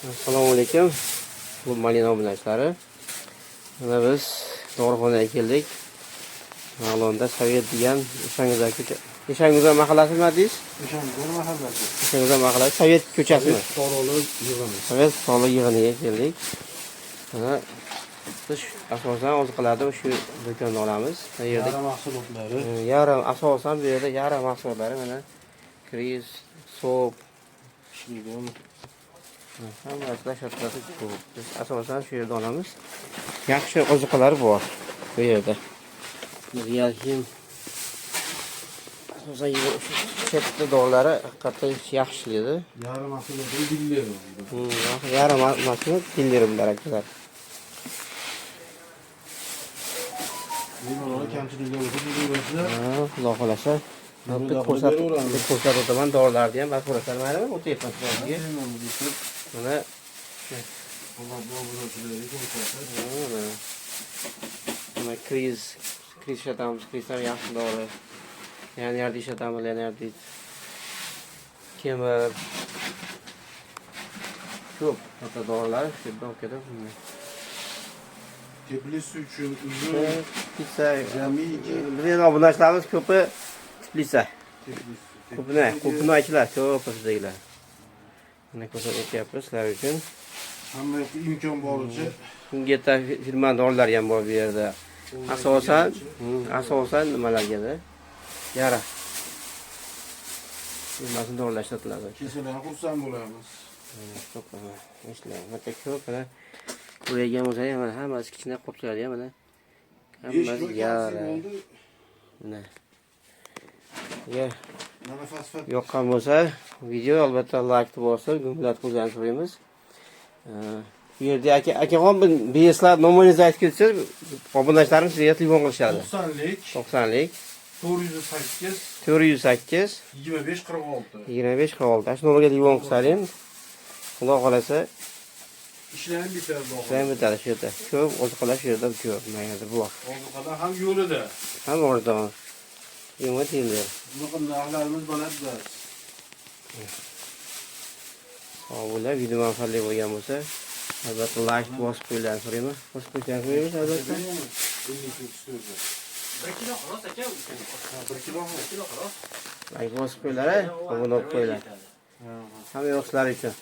Assalomu alaykum. Bu Malina obunachilari. Mana biz dorixonaga keldik. Marg'ilonda Sovet degan Eshanguzar ko'cha. Eshanguzar mahallasi nima deysiz? Eshanguzar mahallasi. Eshanguzar mahallasi Sovet ko'chasimi? Fuqarolar yig'ini. Sovet soliq yig'iniga keldik. Mana biz asosan oziqalarni shu do'kondan olamiz. Bu yerda Yara mahsulotlari. Yarim asosan bu yerda yarim mahsulotlari mana kriz, sop, Shilgon. Hammasi shotlari ko'p. Biz asosan shu yerda olamiz. Yaxshi ozuqalar bor bu yerda. Real Him asosan chetda dorilari haqiqatdan yaxshi ishlaydi. Yara mahsulotlari dilleri. Yarim mahsulot dilleri bular, akalar. Bemalol kamchiliklar bo'lsa deyaverasizlar. Ha, Xudo xohlasa. Buni Bir da ko'rsatib, beraveramiz. Bir ko'rsatib o'taman dorilarni ham, bas ko'rasizlar, maylimi? O'tyapman sizlarga. Mana Alloh obunachilariga ko'rsatsin. mana. Mana kriz ishlatamiz, kriz ham yaxshi dori. Leonard ishlatamiz, Leonard. Kemir. Ko'p hatto dorilar shu yerda olib kelib. Teplitsa uchun uzun Pitsa. jamiki Bizning obunachilarimiz ko'pi Teplitsa. teplitsa. Ko'pinay, ko'pinaychilar ko'p bizdagilar. Mana ko'rsatib o'tyapmiz sizlar uchun. Hamma imkon boricha. Kungeta firma dorilari ham bor bu yerda. Asosan nimalarga-da? Yara. Firmasini dorilar ishlatiladi. Kelsalar xursand bo'lamiz. Ko'p mana ishlar. Bitta ko'p mana ko'rgan bo'lsangiz mana hammasi kichkina qopchalar ham mana. 5 Hammasi kilo kalsiy yara. bo'ldi. Mana. Ya Mana fosfat. yoqqan bo'lsa video albatta like bosib, gumlat qo'yishni so'raymiz. Bu yerda aka akaxon bir beslar nomeringizni aytib ketsangiz, obunachilarimiz sizga telefon qilishadi. 90lik 90lik 408 408 25 46. 25 46. Shu nomerga telefon qilsangiz, Xudo xohlasa Ishlarni bitadi. ishlar bitadi shu yerda. Ko'p oziqalar shu yerda ko'p. Mana yerda bor. Ozuqalar ham yo'lida. Ham arzon. Yema deyildi. Bunaqa narxlarimiz baland emas. Sog' bo'linglar, video manfaatli bo'lgan bo'lsa, albatta like bosib qo'yinglar so'rayman. Bosib qo'yishni so'raymiz albatta. 52 34. 1 kilo xolos aka. Ha, 1 kilo. 1 kilo xolos. Like bosib qo'yinglar, obuna bo'lib qo'yinglar. Hamma yoq sizlar uchun.